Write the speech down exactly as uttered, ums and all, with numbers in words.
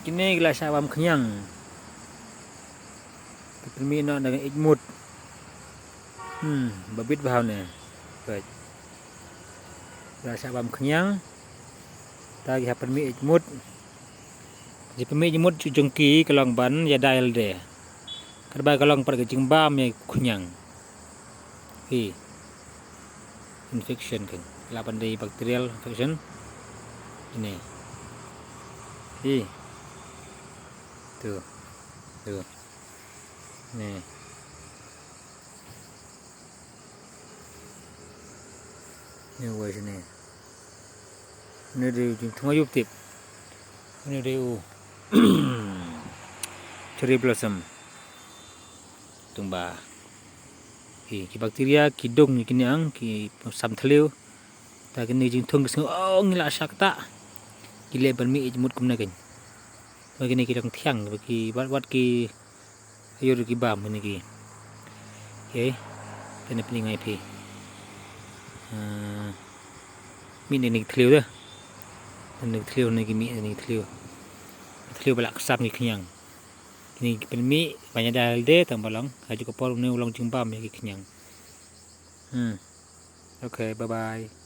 Kine ki la shah bam khñiang. Ki pynmih noh na ka ïeit mut. Hmm, ba bit bha ne. Peit. Ki la shah bam khñiang. Ta ki hap pynmih ïeit mut. Ki pynmih ïeit mut jong ki ka long ban ïada ïalade. Katba ka long pat ka jingbam ïa u khñiang. Hi. Infection kan. Lah ban dei bacterial infection. Ini. Hi. Tu. Tu. Ni. Ni wei sini. Ni dei jingthung ayu tip. Ni dei u cherry blossom. Tungba. Ki, ki bacteria, ki dung, ki niang, ki sam thliew. Ta kine jingthung ki sngew, oh, ngi la shah kata. Ki leh ban mih ïeit mut kumne kan. Ba kine ki dang thiang, ba ki wat, wat ki, ayu ki bam kine ki. Okay. Kane pynïngai phi. Ah, mih ne ki thliew da. Ne ki thliew ne ki mih ne ki thliew. Thliew ba la ksam ki khñiang. Kine ki pynmih ban ïada ïalade tang ba long. Ha ju ka por une u long jingbam ïa ki khñiang. Hmm. Okay, bye bye.